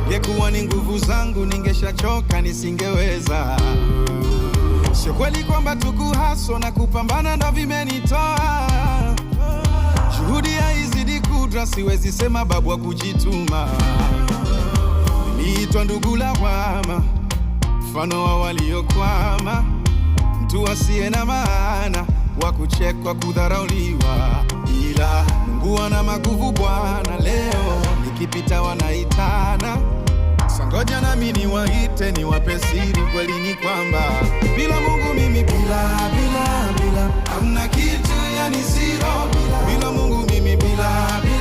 Ingekuwa ni nguvu zangu ningeshachoka, nisingeweza. Sio kweli kwamba tukuhaso na kupambana ndo vimenitoa. Juhudi haizidi kudra, siwezi sema babu wa kujituma. Niliitwa ndugu lawama, mfano wa waliokwama, mtu asiye na maana, wa kuchekwa, kudharauliwa, ila Mungu ana maguvu Bwana. Leo nikipita wanaitana Sangoja nami niwaite niwape siri, kweli ni kwamba bila Mungu mimi bila bila bila hamna kitu, yani zero. Bila Mungu mimi bila bila